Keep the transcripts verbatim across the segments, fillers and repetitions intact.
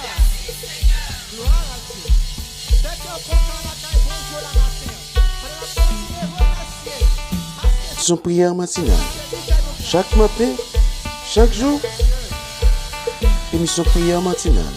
Mèsi, Senyè. Glwa a Dye. Fè kè w kontan lakay Bondye la maten an. Pandan n ap kontinye remèsye l, paske se yon priyè matinal. Chak maten, chak jou, emisyon priyè matinal.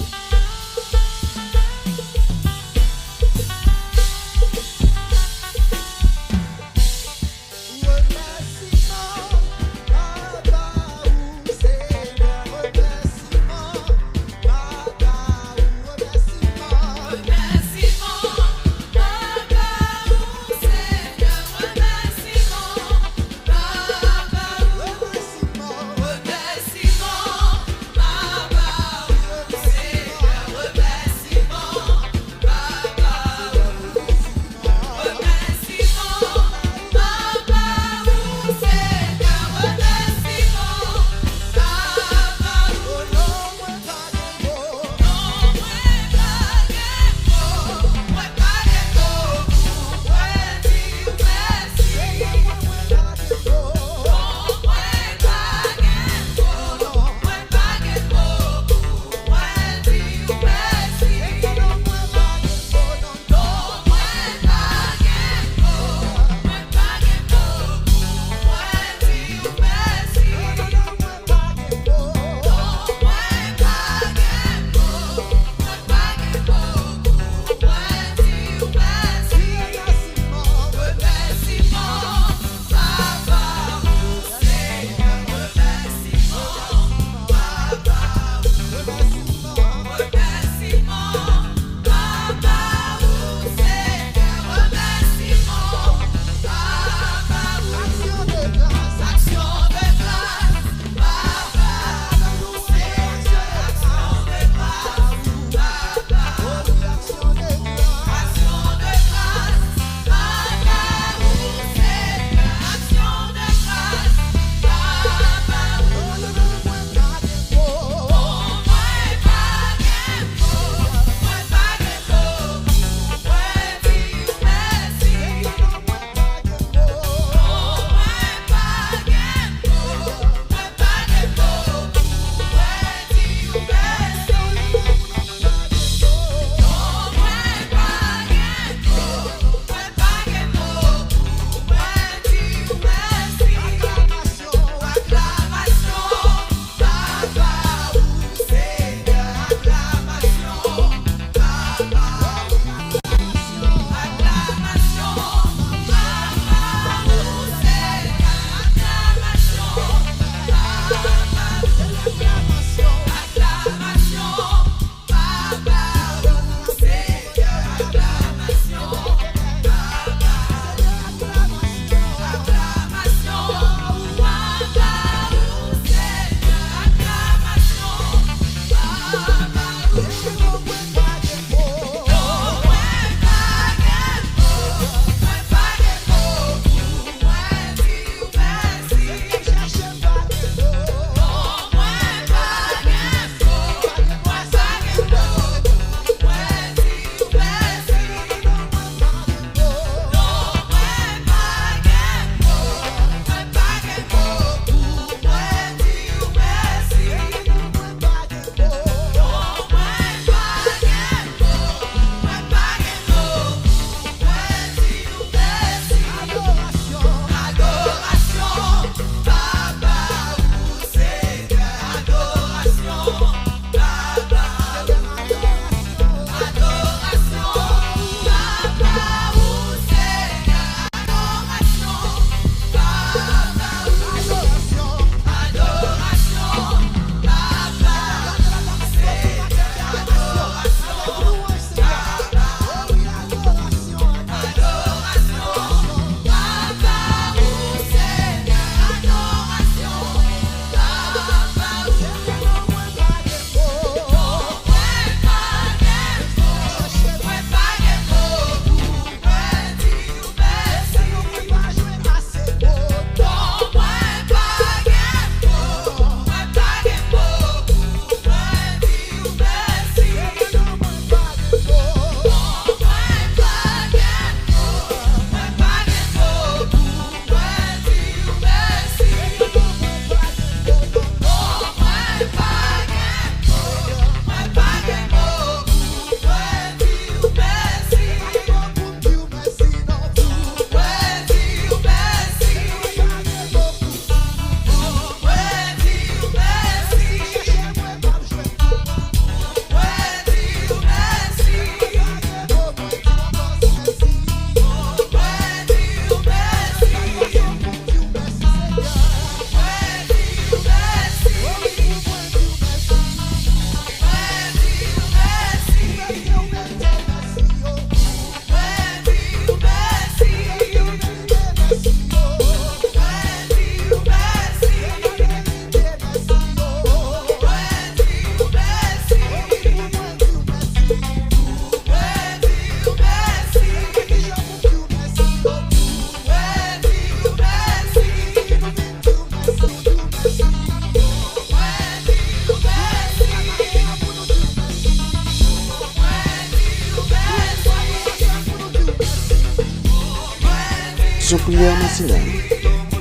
Emisyon priyè matinal.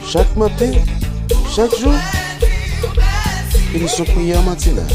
Chak maten, chak jou, emisyon priyè matinal.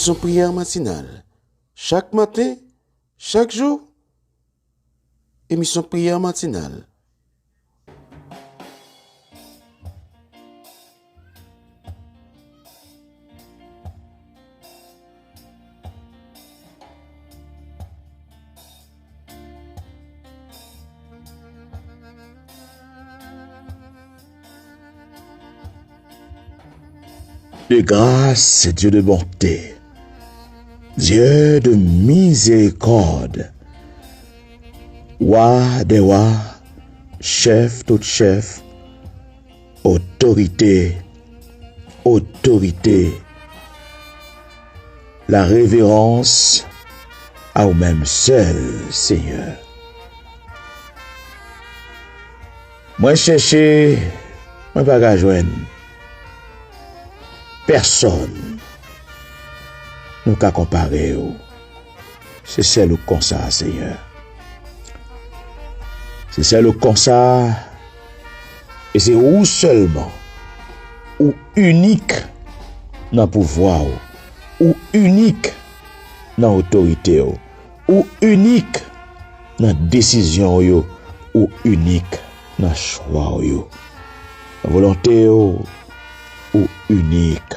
Son priyè matinal. Chak maten, chak jou, emisyon priyè matinal. De grâce, Dieu de bonté, Dieu de miséricorde, Wa dè wa, Chèf tout chèf, Otorite, otorite, la révérence à ou menm sèl, Senyè. Mwen chèche, mwen pa ka jwenn pèsonn nou ka konpare w. Se sèl ou k konsa, Senyè. Se sèl ou k konsa, e se ou sèlman. Ou inik nan pouvwa w. Ou inik nan otorite w. Ou inik nan desizyon w yo. Ou inik nan chwa w yo. Nan volonte w, ou inik.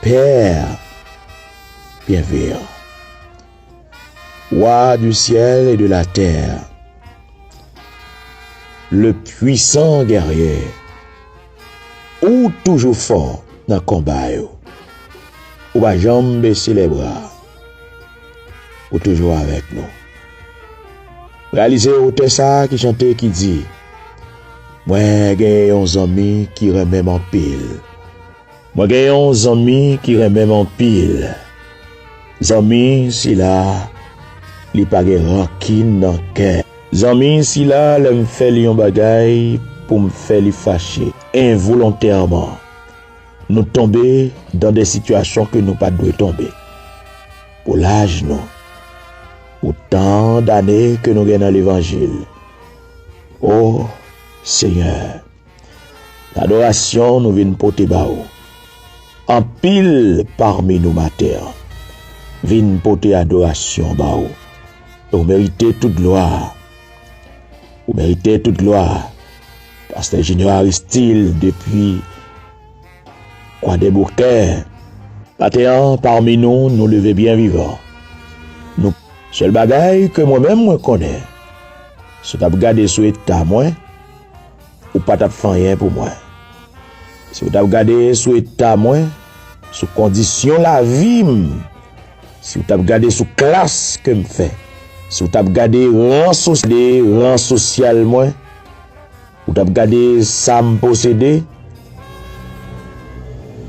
Père bienveillant, Roi du ciel et de la terre, le puissant guerrier, ou toujou fò nan konba yo. Ou pa janm bese lè bra. Ou toujou avèk nou. Reyalize otè sa a ki chante, ki di, mwen genyen yon zanmi ki renmen m anpil. Mwen gen yon zanmi ki renmen m anpil. Zanmi sila, li pa gen rankin nan kè. Zanmi sila, lè m fè li yon bagay pou m fè li fache envolontèman, nou tonbe dan de sitiyasyon ke nou pa t dwe tonbe. Pou laj nou, pou tan dane ke nou gen nan levanjil, o Senyè, Adorasyon nou vin pote ba ou. Anpil pami nou maten an vin pote adorasyon ba ou. Ou merite tout glwa. Ou merite tout glwa. Pastè Junior Aristil depi Kwadèboukè. Maten an, pami nou, nou leve byen vivan. Nou, sèl bagay ke mwen menm mwen konnen, si w t ap gade sou eta mwen, ou pa t ap fè anyen pou mwen. Si w t ap gade sou eta mwen, sou kondisyon lavi m, si w t ap gade sou klas ke m fè, si w t ap gade ran sos-, de ran sosyal mwen, ou t ap gade sa m posede,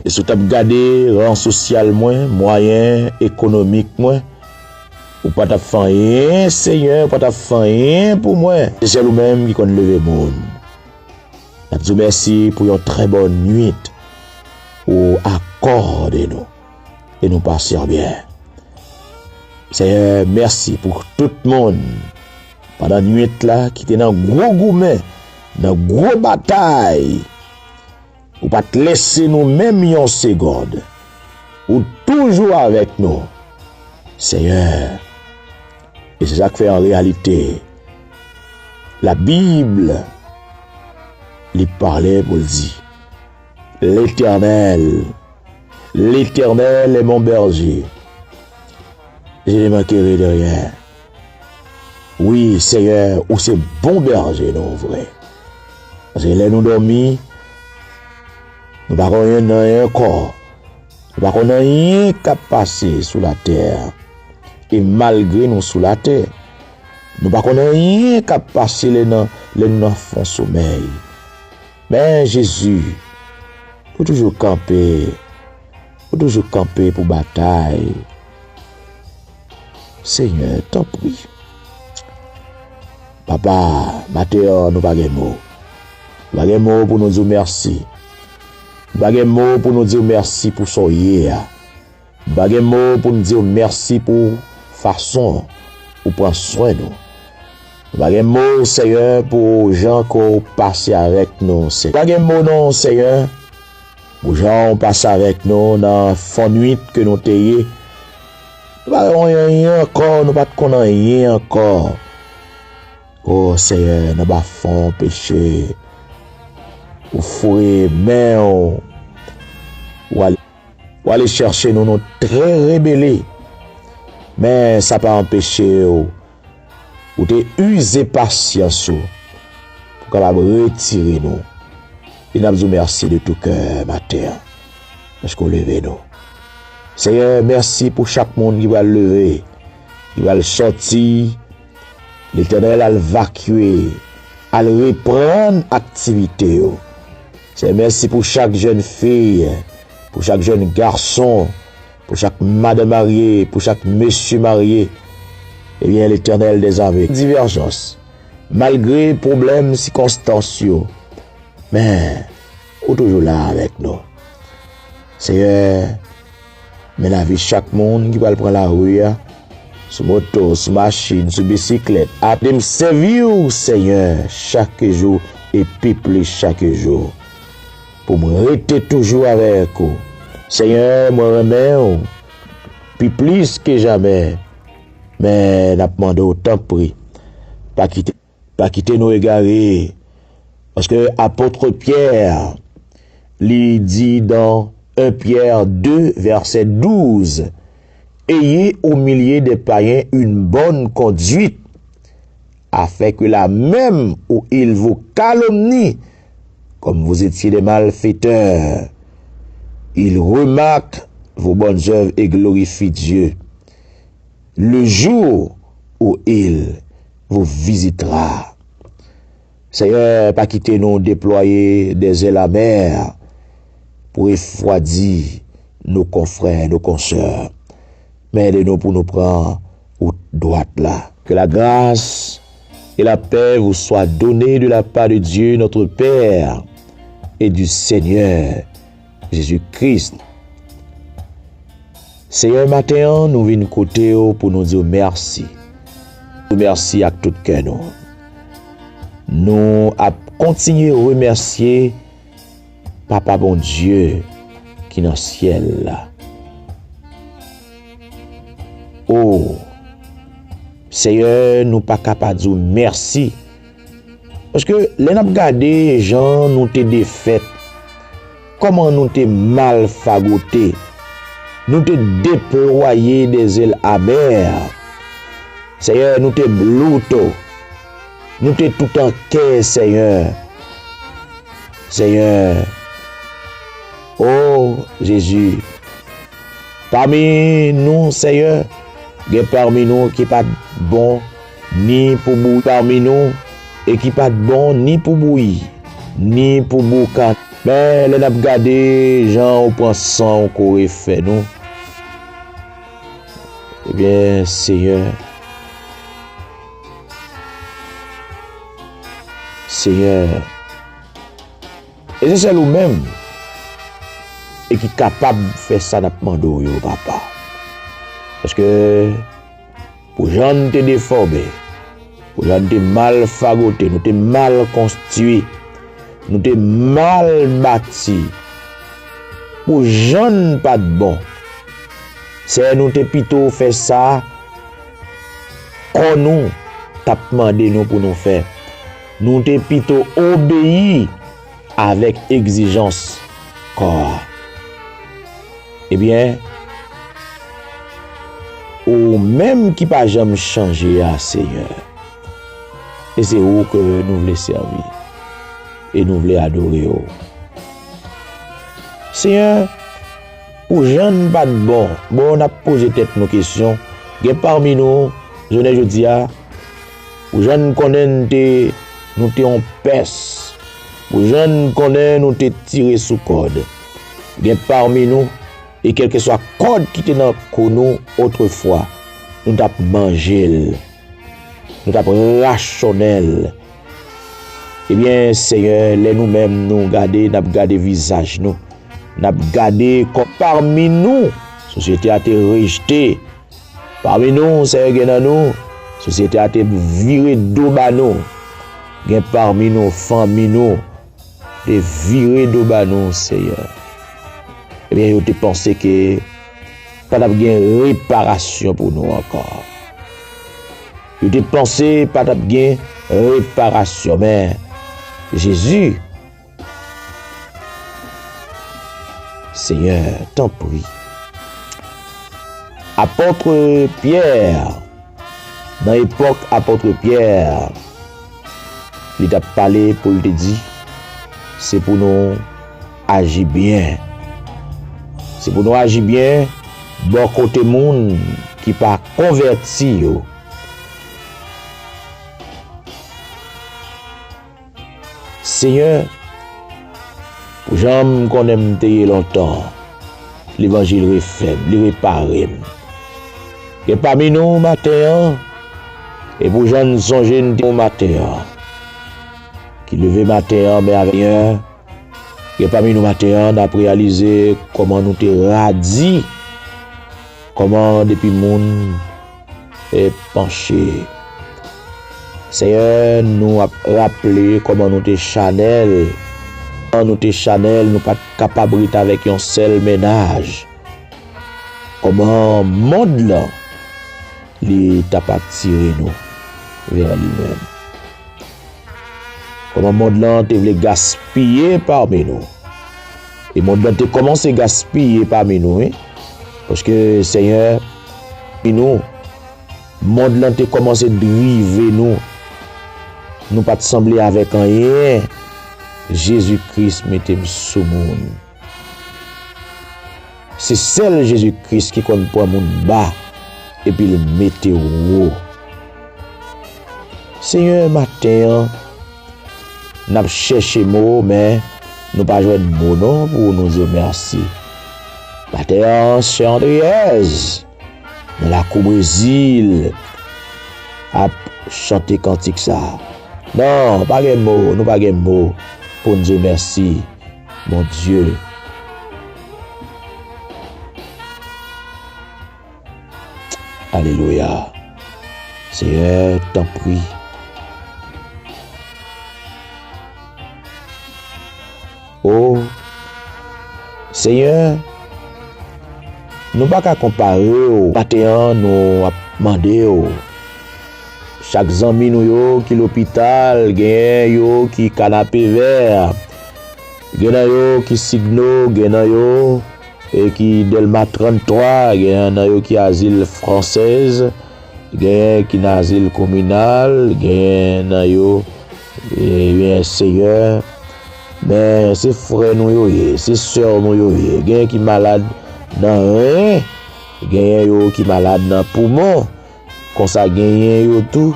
e si w t ap gade ran sosyal mwen, mwayen ekonomik mwen, ou pa t ap fè anyen, Senyè, ou pa t ap fè anyen pou mwen. Se sèl ou menm ki konn leve moun. N ap di w mèsi pou yon trè bòn nwit ou akòde nou e nou pase an byen. Senyè, mèsi pou tout moun pandan nwit la ki te nan gwo goumen, nan gwo batay. Ou pa t lese nou menm yon segonn. Ou toujou avèk nou, Senyè. E se sa k fè an reyalite, Labib, li pale pou l di, L'Éternel, l'Éternel est mon berger, je ne manquerai de rien. Wi, Senyè, ou se bon bèje nou vre. Paske lè nou dòmi, nou pa konn anyen ankò. Nou pa konn anyen k ap pase sou latè. E malgre nou sou latè, nou pa konn anyen k ap pase lè nan, lè nou nan fon somèy. Men Jezi, ou toujou kanpe, ou toujou kanpe pou batay. Senyè, tanpri. Papa, maten an, nou pa gen mo. Nou pa gen mo pou nou di w mèsi. Nou pa gen mo pou nou di w mèsi pou sa w ye a. Nou pa gen mo pou n di w mèsi pou fason ou pran swen nou. Nou pa gen mo, Senyè, pou jan ke w pase avèk nou, Senyè. Nou pa gen mo non, Senyè, pou jan w pase avèk nou nan fon nwit ke nou te ye. Nou pa konn anyen ankò, nou pa t konn anyen ankò. O Senyè, nan bafon peche, ou foure men w, ou ale, ou ale chèche nou, nou trè rebele. Men sa pa anpeche w, ou te ize pasyans ou pou kapab retire nou. E n ap di w mèsi de tou kè maten an, paske w leve nou. Senyè, mèsi pou chak moun ki pral leve, ki pral sòti, Letènèl, al vakye, al reprann aktivite yo. Senyè, mèsi pou chak jèn fi, pou chak jèn gason, pou chak madanm marye, pou chak mesye marye. Ebyen, Letènèl dèzame, divèjans, malgre pwoblèm, sikonstans yo, men ou toujou la avèk nou. Senyè, men lavi chak moun ki pral pran lari a, sou moto, sou machin, sou bisiklèt, ap, ede m sèvi w, Senyè, chak jou e pi plis chak jou, pou m rete toujou avèk ou. Senyè, mwen renmen w pi plis ke jamè, men n ap mande w, tanpri, pa kite, pa kite nou egare, paske apot Pyè, li di dans un Pierre deux, verset douze, Ayez au milieu des païens une bonne conduite, afin que là même où ils vous calomnient, comme vous étiez des malfaiteurs, ils remarquent vos bonnes œuvres et glorifient Dieu le jour où il vous visitera. Senyè, pa kite nou deplwaye des ailes amères pou refwadi nos confrères, nos consoeurs. Men ede nou pou nou pran wout dwat la. Que la grâce et la paix vous soient données de la part de Dieu notre Père et du Seigneur Jésus-Christ. Senyè, maten an, nou vin kote w pou nou di w mèsi. Di w mèsi ak tout kè nou. Nou ap kontinye remèsye Papa Bondye ki nan syèl la. O Seyè, nou pa ka pa di w mèsi. Paske lè n ap gade jan nou te defèt, kòman nou te mal fagote, nou te deplwaye de zèl amè. Seyè, nou te blouto, nou te tout an kè, Seyè. Seyè, o Jezi, pami nou, Seyè, gen pami nou ki pa t bon ni pou bouyi, pami nou, e ki pa t bon ni pou bouyi, ni pou boukan. Men, lè n ap gade jan ou pran san w kore fè nou, ebyen, Seyè, Seyè, e se sèl ou menm e ki kapab fè sa n ap mande w yo, Papa. Paske pou jan n te defòme, pou jan n te mal fagote, nou te mal konstwi, nou te mal bati, pou jan n pa t bon, Seyè, nou te pito fè sa kò nou t ap mande nou pou nou fè. Nou te pito obeyi avèk egzijans kò a. Ebyen, ou menm ki pa janm chanje a, Seyè, e se ou ke nou vle sèvi, e nou vle adore w. Seyè, pou jan n pa t bon, bon, n ap poze tèt nou kesyon. Gen pami nou, jounen jodi a, pou jan n konnen n te, nou te yon pès, pou jan n konnen nou te tire sou kòd. Gen pami nou, e kèlkeswa kòd ki te nan kou nou otrefwa, nou t ap manje l, nou t ap rachonnen l. Ebyen, Seyè, lè nou menm nou gade, n ap gade vizaj nou, n ap gade kò pami nou, sosyete a te rejte. Pami nou, Seyè, gen nan nou, sosyete a te vire do ba nou. Gen pami nou, fanmi nou, te vire do ba nou, Seyè. Ebyen, yo te panse ke pa t ap gen reparasyon pou nou ankò. Yo te panse pa t ap gen reparasyon, men Jezi, Seyè, tanpri. Apòt Pyè, nan epòk apòt Pyè, li t ap pale pou l te di, se pou nou aji byen. Se pou nou aji byen bò kote moun ki pa konvèti yo. Seyè, pou jan m konnen m te ye lontan, levanjil refè m, li repare m. Gen pami nou maten an, e pou jan n sonje n te maten an, ki leve maten an, men avèk Seyè, gen pami nou maten an, n ap reyalize kòman nou te radi, kòman depi moun e panche. Seyè, nou ap raple kòman nou te chanèl. Kòman nou te chanèl, nou pa t kapab ret avèk yon sèl mennaj. Kòman mond lan, li t ap atire nou vè li menm. Kòman mond lan te vle gaspiye pami nou. E mond lan te kòmanse gaspiye pami nou, wi. Paske, Seyè, pami nou, mond lan te kòmanse drive nou. Nou pa t sanble avèk anyen. Jezi Kris mete m sou moun. Se sèl Jezi Kris ki konn pran moun ba, epi l mete w wo. Seyè, maten an, n ap chèche mo, men nou pa jwenn mo non pou nou di w mèsi. Maten an, sè Andriyèz, nan lakou Brezil, ap chante kantik sa. Non, pa gen mo, nou pa gen mo pou n di w mèsi, Bondye. Alelouya. Seyè, tanpri. O, Senyè, nou pa ka konpare w. Maten an, nou ap mande w. Chak zanmi nou yo ki lopital, genyen yo ki Kanapevè, gen nan yo ki Signo, gen nan yo e ki Dèlma trannntwa, gen nan yo ki Azil Fransèz, genyen ki nan azil kominal, genyen nan yo, ebyen, Senyè, men se frè nou yo ye, se sè nou yo ye, genyen ki malad nan ren, genyen yo ki malad nan poumon, konsa genyen yo tou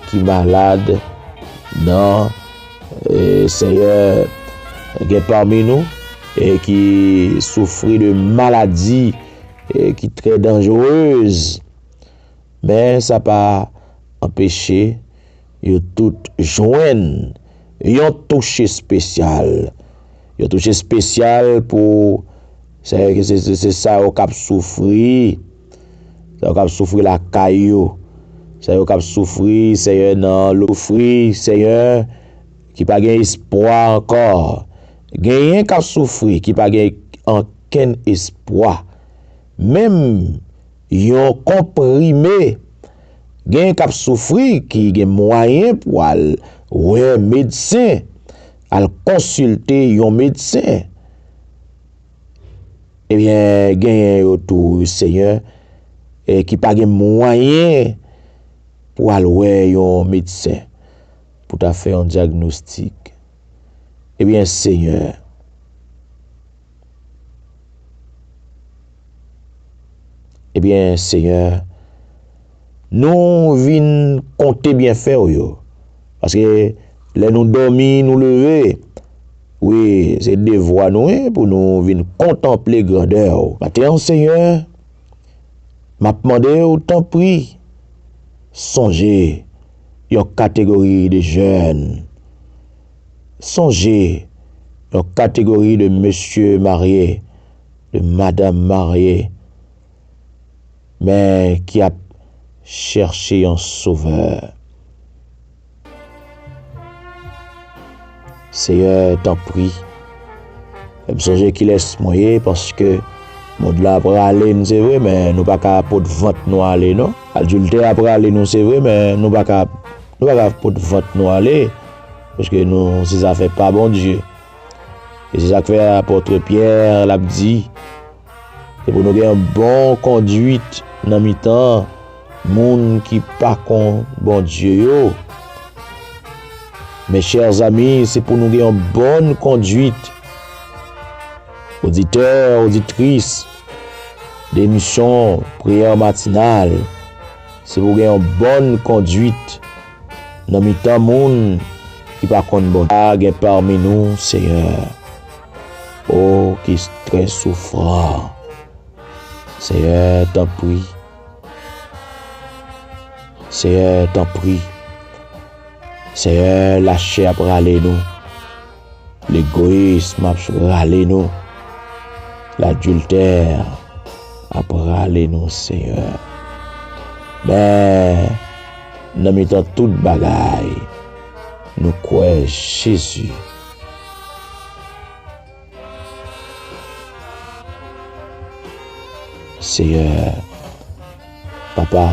ki malad nan, e, Senyè, gen pami nou, e ki soufri de maladi, e ki trè danjerez. Men sa pa anpeche yo tout jwenn yon touche espesyal. Yon touche espesyal pou, se, se, se, se sa yo k ap soufri. Sa yo k ap soufri lakay yo. Sa yo k ap soufri, Senyè, nan lo-, soufri, Senyè, ki pa gen espwa ankò. Genyen k ap soufri, ki pa gen ankenn espwa. Menm yon konprime, genyen k ap soufri, ki gen mwayen pou al wè medsen, al konsilte yon medsen. Ebyen, genyen yo tou, Senyè, e ki pa gen mwayen pou al wè yon medsen, pou ta fè yon dyagnostik. Ebyen, Senyè, ebyen, Senyè, nou vin konte byenfè w yo. Paske lè nou dòmi, nou leve. Wi, se devwa nou, wi, pou nou vin kontanple grandè w. Maten an, Senyè, m ap mande w, tanpri, sonje yon kategori de jèn. Sonje yon kategori de mesye marye, de madanm marye, men ki ap chèche yon sovè. Seyè, tanpri, fè m sonje kilès mwen ye, paske mond lan ap rale n, se vre, men nou pa ka pot vant nou ale, non. Adiltè ap rale nou, se vre, men nou pa ka, nou pa ka pot vant nou ale, paske nou se zafè pa Bondye. E se sa k fè apòt Pyè l ap di, se pou nou gen yon bon kondwit nan mitan moun ki pa konn Bondye yo. Mes chers amis, se pou nou gen yon bòn kondwit. Oditè, oditris de emisyon Priyè Matinal, se pou gen yon bòn kondwit nan mitan moun ki pa konn Bondye. A gen pami nou, Seyè, o, ki trè soufran. Seyè, tanpri. Seyè, tanpri. Seyè, lachè ap rale nou. Legoyism ap rale nou. Ladiltè ap rale nou, Seyè. Men, nan mitan tout bagay, nou kwè Jezi. Seyè, Papa,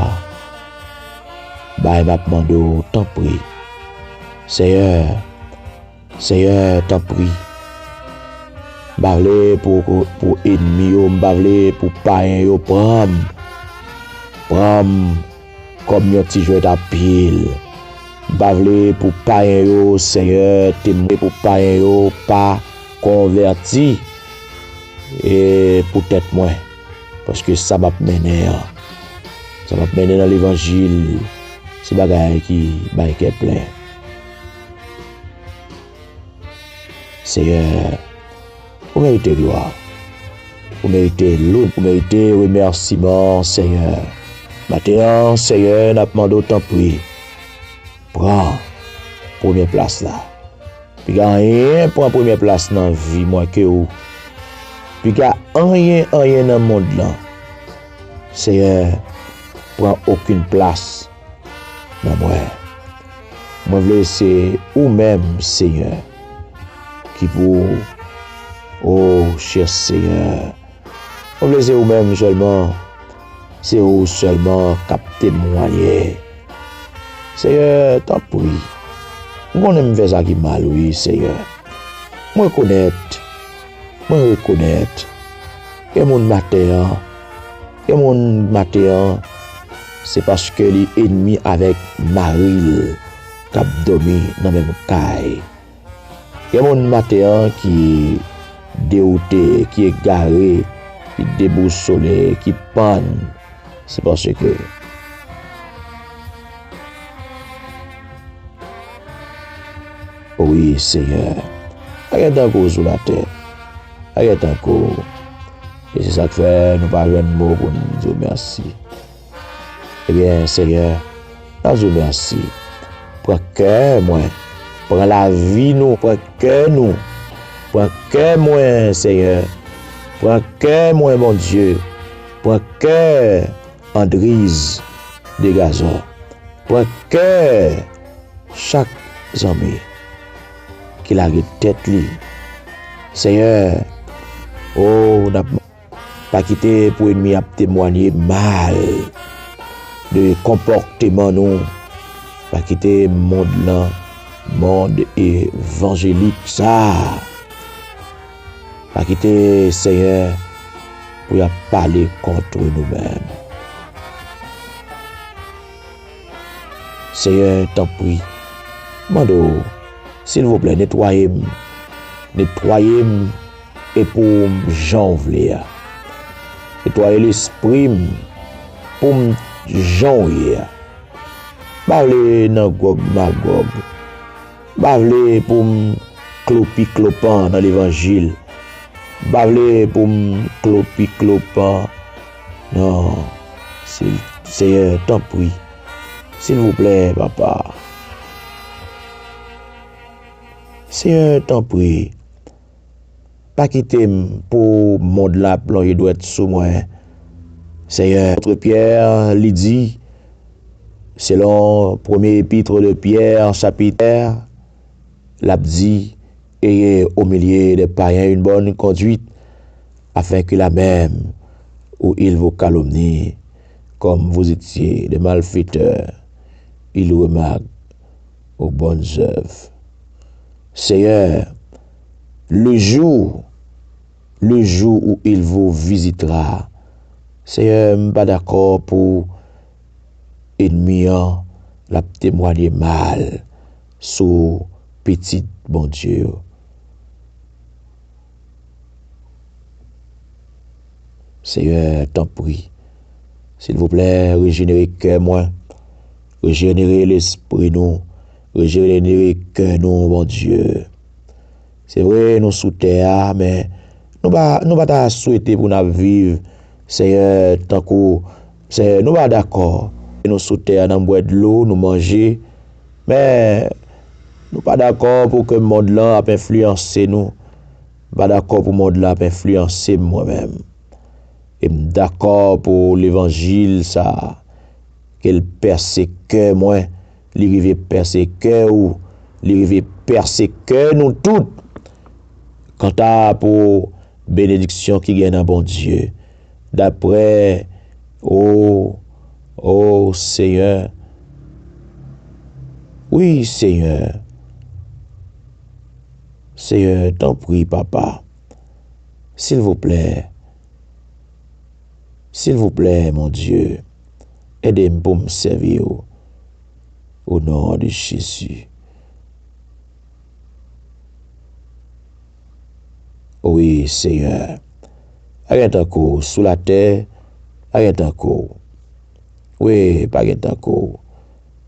bay m ap mande w, tanpri. Seyè, Seyè, tanpri. M pa vle pou, pou enmi yo, m pa vle pou payen yo pran m. Pran m kòm yon ti jwèt a pye l. M pa vle pou payen yo, Seyè, te m vle pou payen yo pa konvèti, e, pou tèt mwen. Paske sa m ap mennen an, sa m ap mennen nan levanjil, se bagay ki bay kè plen. Seyè, ou merite glwa. Ou merite loun, ou merite remèsiman, Seyè. Maten an, Seyè, n ap mande w, tanpri, pran premye plas la. Piga anyen pran premye plas nan vi mwen ke ou. Piga anyen, anyen nan mond lan, Seyè, pran okenn plas nan mwen. Mwen vle se ou menm, Seyè, ki pou O, chè Senyè, mwen vle se ou menm sèlman. Se ou sèlman k ap temwanye. Senyè, tanpri, m konnen m fè sa ki mal, wi, Senyè. Mwen rekonèt, mwen rekonèt. Gen moun maten an, gen moun maten an, se paske li enmi avèk mari l k ap dòmi nan menm kay. Gen moun maten an ki dewoute, ki egare, ki debousole, ki pann. Se paske, wi, Senyè, pa gen tankou w sou latè. Pa gen tankou w. E se sa k fè nou pa jwenn mo pou n di w mèsi. Ebyen, Senyè, n ap di w mèsi. Pran kè mwen, pran lavi nou, pran kè nou, pran kè mwen, Senyè. Pran kè mwen, Bondye. Pran kè Andriz Degazon. Pran kè chak zanmi ki lage tèt li. Senyè, o, n ap pa kite pou enmi ap temwanye mal de konpòteman nou. Pa kite mond lan, mond evanjelik sa a, pa kite, Senyè, pou y ap pale kont nou menm. Senyè, tanpri, mande w, silvouplè, netwaye m. Netwaye m e pou m jan w vle a. Netwaye lespri m pou m jan w ye a. M pa vle nan gwòg magòg. M pa vle pou m klopi klopan nan levanjil. M pa vle pou m klopi klopan. Non. Senyè, tanpri. Silvouplè, papa. Senyè, tanpri. Pa kite m pou mond la ap lonje dwèt sou mwen. Senyè, apot Pyè, li di, selon premye epit de Pyè, chapit, l ap di, ayez au milieu des païens une bonne conduite, afin que là même où ils vous calomnient, comme vous étiez des malfaiteurs, ils remarquent vos bonnes œuvres. Seigneur, le jour, le jour où il vous visitera, Seigneur, m pa dakò pou enmi an l ap temwanye mal sou pitit Bondye yo. Seyè, tanpri, silvouplè, rejenere kè mwen, rejenere lespri nou, rejenere kè nou, Bondye. Se vre, nou sou tè a, men nou pa, nou pa ta swete pou n ap viv, Seyè, tankou, Seyè, nou pa dakò. Nou sou tè a, n ap bwè dlo, nou manje, men nou pa dakò pou ke mond lan ap enfliyanse nou. M pa dakò pou mond lan ap enfliyanse m, mwen menm. E m dakò pou levanjil sa a, ke l pèse kè mwen, li rive pèse kè ou, li rive pèse kè nou tout. Kanta pou benediksyon ki gen nan Bondye, daprè, o, o Seyè, wi, Seyè, Seyè, tanpri, Papa, silvouplè, silvouplè, Bondye, ede m pou m sèvi w, o non de Jezi. Wi, Seyè, pa gen tankou w sou latè, pa gen tankou w. Wi, pa gen tankou w.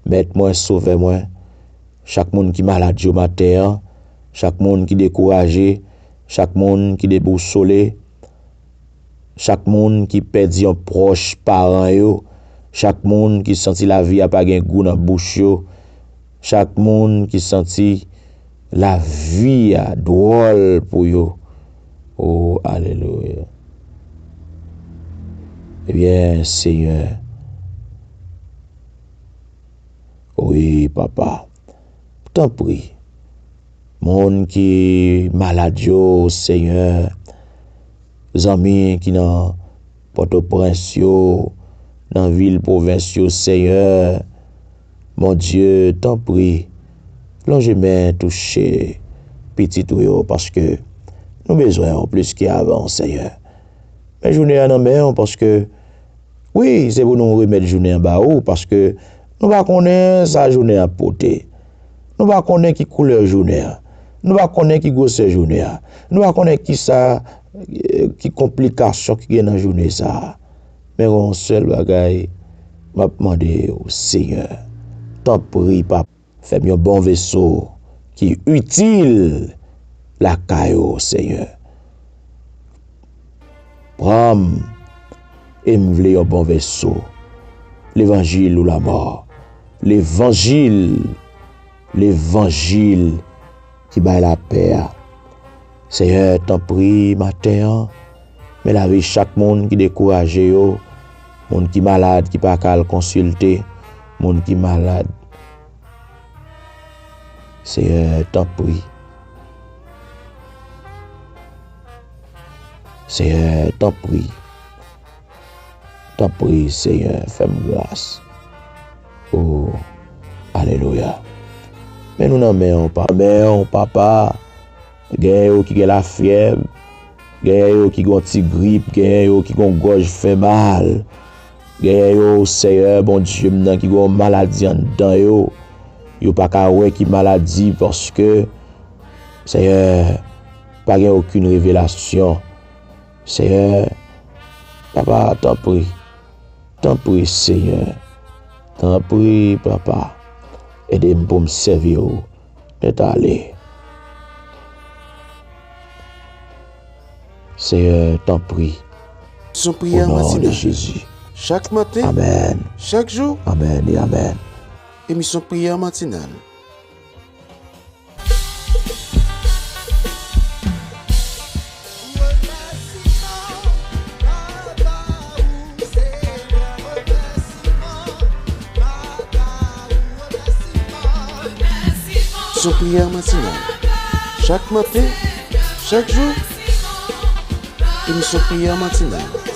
Mèt mwen, Sovè mwen, chak moun ki malad yo maten an, chak moun ki dekouraje, chak moun ki debousole, chak moun ki pèdi yon pwòch paran yo, chak moun ki santi lavi a pa gen gou nan bouch yo, chak moun ki santi lavi a dwòl pou yo. O, alelouya. Ebyen, Seyè, wi, Papa, tanpri, Moun ki malad yo, Senyè, zanmi ki nan Pòtoprens yo, nan vil pwovens yo, Senyè, Bondye, tanpri, lonje men touche pitit ou yo, paske nou bezwen w plis ke avan, Senyè. Men jounen an nan men w, paske wi, se pou nou remèt jounen an ba ou, paske nou pa konnen sa jounen an ap pote. Nou pa konnen ki koulè jounen an. Nou pa konnen ki gwosè jounen an. Nou pa konnen ki sa, eh, ki konplikasyon ki gen nan jounen sa a. Men gen yon sèl bagay m ap mande w, Senyè. Tanpri, Papa. Fè m yon bon veso ki itil lakay ou, Senyè. Pran m, e m vle yon bon veso. Levanjil ou lanmò. Levanjil, levanjil ki bay lapè a. Senyè, tanpri, maten an, men lavi chak moun ki dekouraje yo, moun ki malad, ki pa ka al konsilte, moun ki malad. Senyè, tanpri. Senyè, tanpri. Tanpri, Senyè, fè m gras. O, alelouya. Men nou nan men w, pa-, men w, Papa. Genyen yo ki gen lafyèb. Genyen yo ki gen yon ti grip. Genyen yo ki gen yon gòj fè mal. Genyen yo, Senyè, Bondye m nan, ki gen yon maladi anndan yo. Yo pa ka wè ki maladi, paske, Senyè, pa gen okenn revelasyon. Senyè, Papa, tanpri, tanpri, Senyè, tanpri, Papa, ede m pou m sèvi w nèt ale. Senyè, tanpri, o non de Jezi. Chak maten, amèn, chak jou, amèn e amèn. Emisyon Priyè Matinal. Emisyon Priyè Matinal. Chak maten, chak jou, emisyon Priyè Matinal.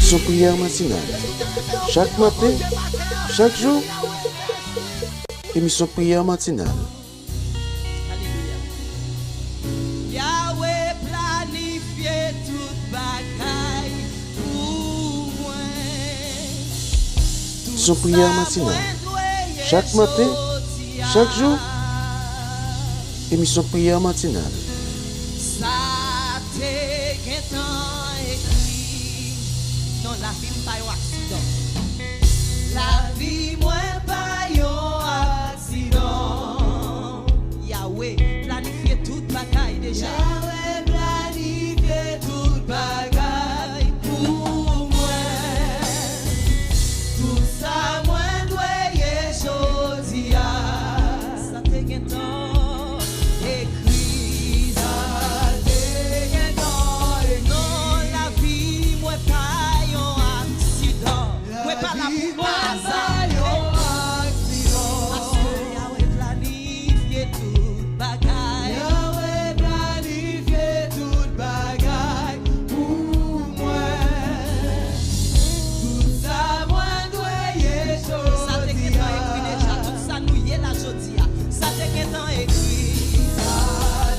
Emisyon priyè matinal. Chak maten, chak jou, emisyon priyè matinal. Alelouya. Yahweh planifye tout bagay pou mwen. Emisyon priyè matinal. Chak maten, chak jou, emisyon priyè matinal. Sa te gentan ekri. Non, lavi m pa yon aksidan. Lavi mwen pa yon aksidan. Yahweh planifye tout bagay deja. Yahweh planifye tout bagay pou mwen. Tout sa mwen dwe ye jodi a. Sa te gentan ekri. Sa te gentan ekri. Non, lavi mwen pa yon aksidan. Mwen pa la pou aza. Paske Yahweh planifye tout bagay. Yahweh planifye tout bagay pou mwen. Tout sa mwen dwe ye jodi a. Sa te gentan ekri deja, tout sa nou ye la jodi a. Sa te gentan ekri. Sa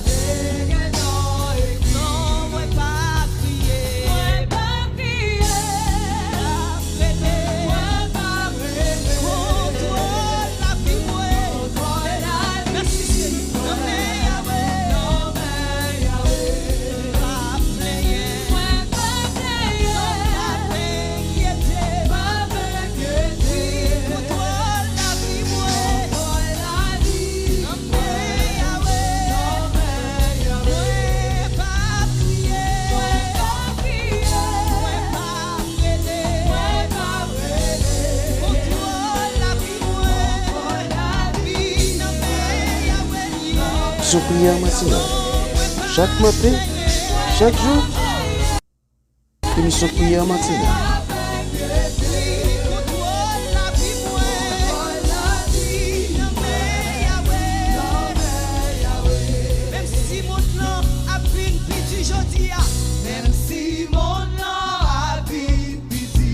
te gentan ekri. Non, mwen pa kriye. Mwen pa kriye. M ap rete. Mwen p ap rete. Kontwòl lavi mwen. Kontwòl lavi mwen. Mèsi, Senyè. Nan men Yahweh. Nan men Yahweh. M p ap plenyen. Mwen p ap plenyen. M p ap enkyete. M p ap enkyete. Wi, kontwòl lavi mwen. Kontwòl lavi mwen. Nan men Yahweh. Nan men Yahweh. Mwen p ap kriye. Mwen p ap kriye. Mwen p ap rele. Mwen p ap rele. Kontwòl lavi mwen. Kontwòl lavi mwen. Nan men Yahweh li ye. Emisyon priyè matinal. Chak maten, chak jou, emisyon priyè matinal. Menm si mond lan ap vin pi di jodi a. Menm si mond lan ap vin pi di.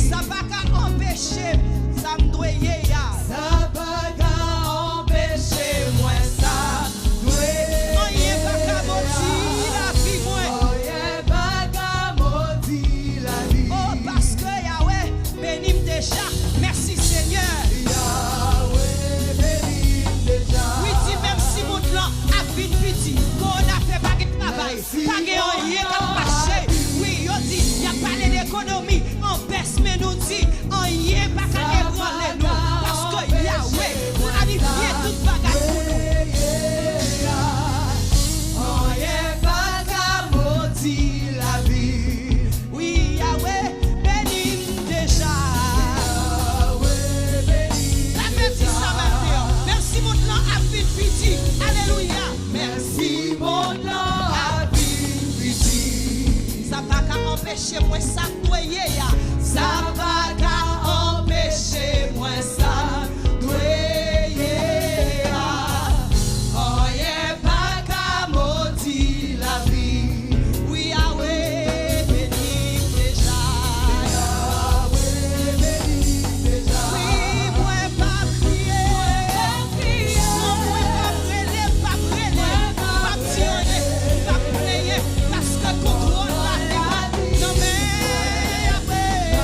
Sa pa ka anpeche m sa m dwe ye a. Sa pa ka anpeche mwen sa m dwe ye a. Anyen pa ka modi lavi mwen. Anyen pa ka modi lavi. Oh, paske Yahweh beni m deja. Mèsi, Senyè. Yahweh beni m deja. Wi, di menm si mond lan ap vin pi di, kowona fè pa gen travay. Pa gen anyen k ap mache. Wi, yo di, y ap pale de ekonomi an bès, men nou di, anyen pa ka ebranle nou, paske Yahweh planifye tout bagay pou nou. Anyen pa ka modi lavi. Wi, Yahweh beni m deja. Yahweh beni m deja. Sa vle di sa maten an, menm si mond lan ap vin pi di, alelouya. Menm si mond lan ap vin pi di. Sa pa ka anpeche mwen sa m dwe ye a. Sa pa ka anpeche mwen sa m dwe ye a. Anyen pa ka modi lavi. Wi, Yahweh beni m deja. Yahweh beni m deja. Wi, mwen p ap kriye. Mwen p ap kriye. Non, mwen p ap rele, m p ap rele. M p ap di anyen, m p ap plenyen. Paske kontwòl lavi mwen nan men Yahweh.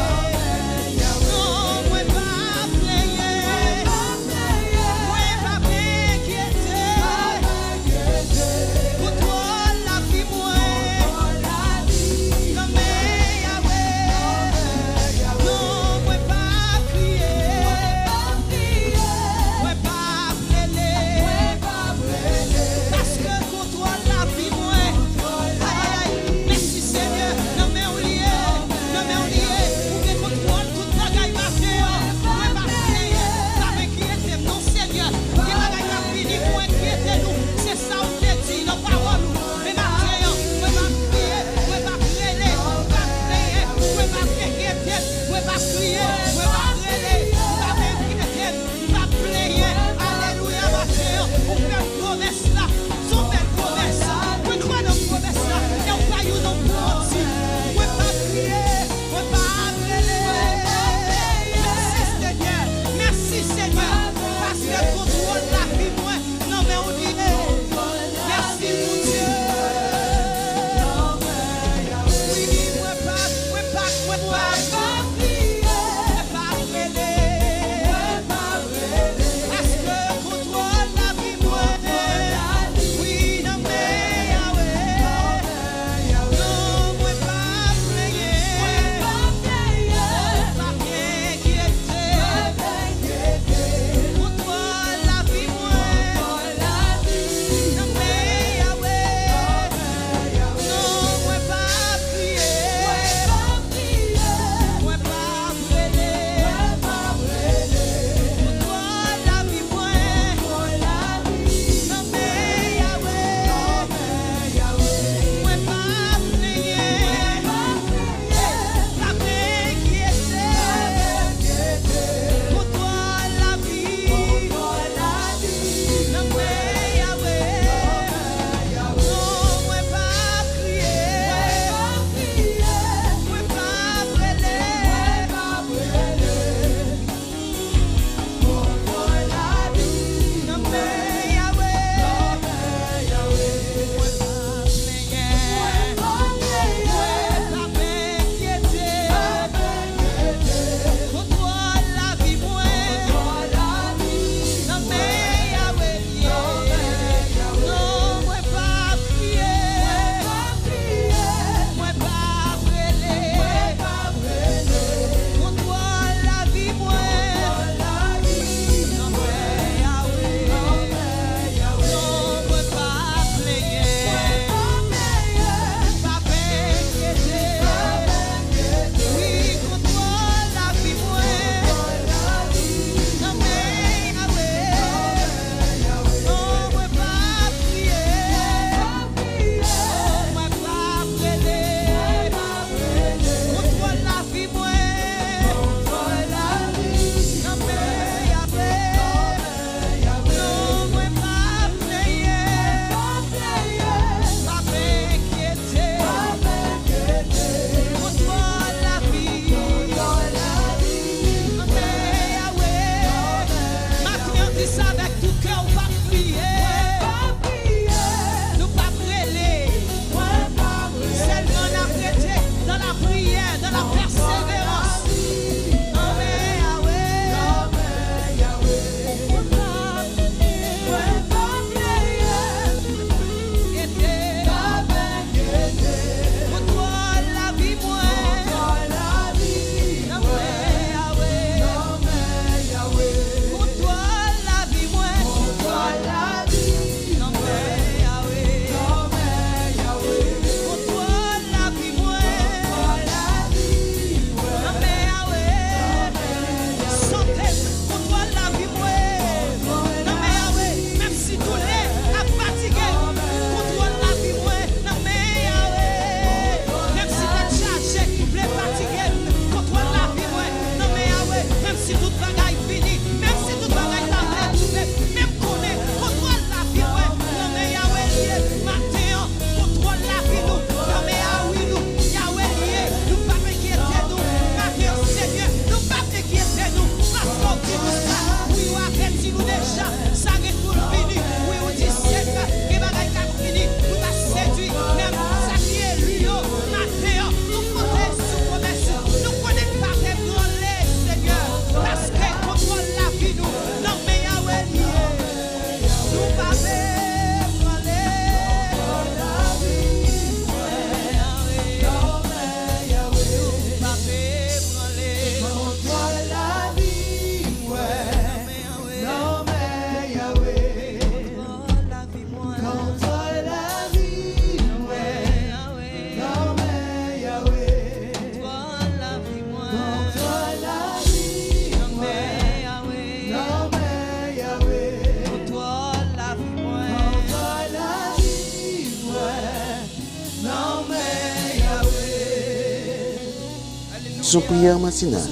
Emisyon priyè matinal.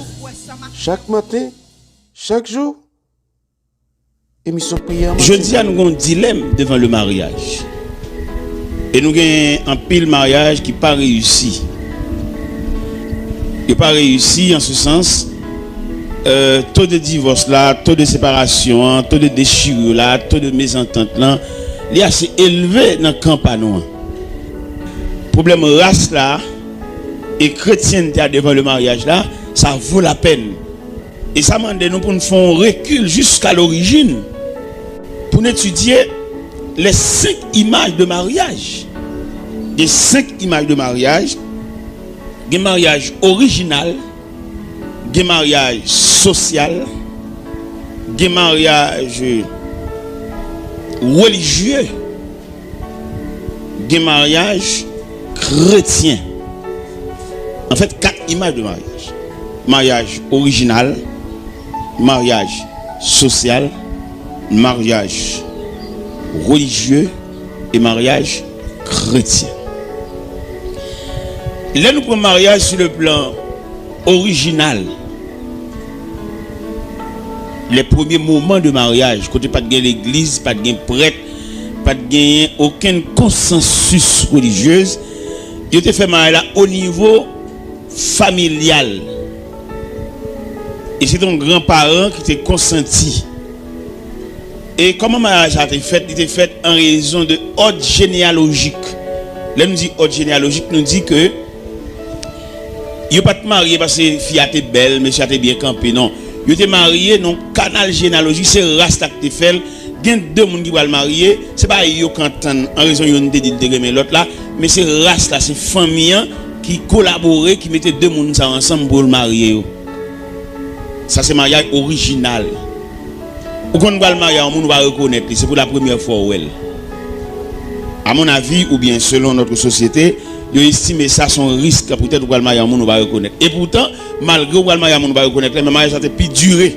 Chak maten, chak jou, emisyon priyè matinal. Jodi a, nou gen yon dilèm devan le maryaj. E nou gen anpil maryaj ki pa reyisi. Yo pa reyisi an se sans, euh, to de divòs la, to de separasyon an, to de dechirure la, to de mezantant lan, li ase elve nan kan pa nou an. Pwoblèm ras la e kretyente a devan le maryaj la, sa vo lapèn. E sa mande nou pou n fè yon rekil jiska lorijin, pou n etidye les cinq images de mariage. Gen senk imaj de maryaj. Gen maryaj orijinal, gen maryaj sosyal, gen maryaj relijye, gen maryaj kretyen. Anfèt, kat imaj de maryaj. Maryaj orijinal, maryaj sosyal, maryaj relijye e maryaj kretyen. Lè nou pran maryaj sou le plan orijinal, les premiers moments de mariage, kote pa t gen legliz, pa t gen prèt, pa t genyen okenn konsansis relijyez, yo te fè maryaj la o nivo familyal. E se te yon granparan ki te konsanti. E kòman maryaj sa te fèt? Li te fèt an rezon de òd jeneyalojik. Lè nou di òd jeneyalojik, nou di ke yo pa t marye paske fi a te bèl, mesye a te byen kanpe, non. Yo te marye nan kanal jeneyalojik, se ras la ki te fè l. Gen de moun ki pral marye, se pa yo k antann an rezon youn te di l te renmen lòt la, men se ras la, se fanmi an ki kolabore, ki mete de moun sa yo ansanm pou yo marye yo. Sa se maryaj orijinal. Ou konn pral marye a yon moun ou pa rekonèt li, se pou la premyè fwa ou wè l. A mon avi, oubyen selon notre société, yo estime sa se yon risk poutèt ou pral marye a yon moun ou pa rekonèt. E poutan, malgre ou pral marye a yon moun ou pa rekonèt la, men maryaj sa te pi dire.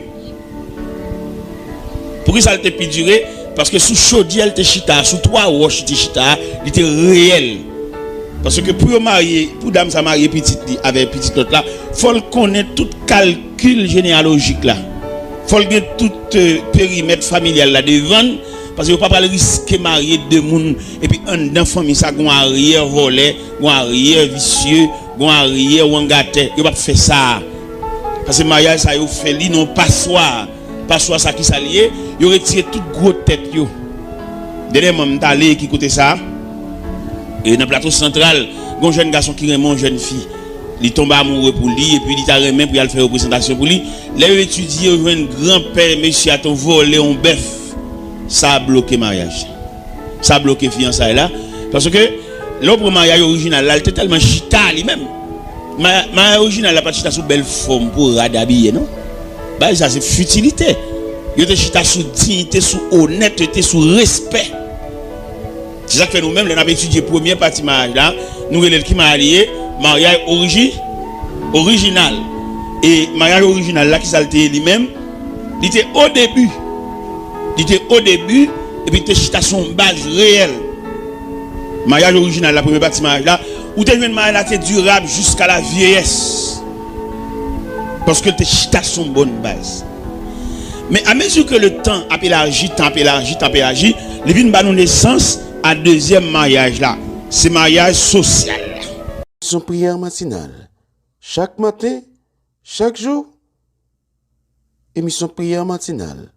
Poukisa l te pi dire? Paske sou chodyè l te chita a, sou twa wòch li te chita a, li te reyèl. Paske pou yo marye, pou dam sa marye pitit li avèk pitit lòt la, fò l konnen tout kalkil jeneyalojik la. Fò l gen tout, euh, perimèt familyal la devan l, paske yo pa pral riske marye de moun, epi anndan fanmi sa gon aryè vòlè, gon aryè visye, gon aryè wangatè. Yo p ap fè sa. Paske maryaj sa yo fè li nan paswa. Paswa sa ki sa l ye? Yo retire tout gwo tèt yo. Dènyèman, m t ale ki kote sa? E nan Plato Santral, gon jèn gason ki renmen yon jèn fi. Li tonbe amoure pou li, epi li ta renmen pou y al fè reprezantasyon pou li. Lè yo etidye, yo jwenn granpè mesye a te vòlè yon bèf. Sa bloke maryaj. Sa bloke fiyansay la. Paske lè w pran maryaj orijinal la, li te tèlman chita li menm. Ma-, maryaj orijinal la pa t chita sou bèl fòm pou rad abiye, non. Bagay sa se fitilite. Yo te chita sou diyite, sou onètete, sou respè. Se sa k fè nou menm, lè n ap etidye premyè pati maryaj la, nou rele l ki maryaj li ye? Maryaj oriji-, orijinal. E maryaj orijinal la, ki sa l te ye li menm? Li te o debi. Li te o debi, epi li te chita sou yon baz reyèl. Maryaj orijinal la, premye pati maryaj la, ou te jwenn maryaj la te dirab jiska la vyeyès. Paske l te chita sou yon bòn baz. Men amezi ke le tan ap elaji, tan ap elaji, tan ap elaji, li vin ba nou nesans a dezyèm maryaj la. Se maryaj sosyal la. Emisyon priyè matinal. Chak maten, chak jou, emisyon priyè matinal.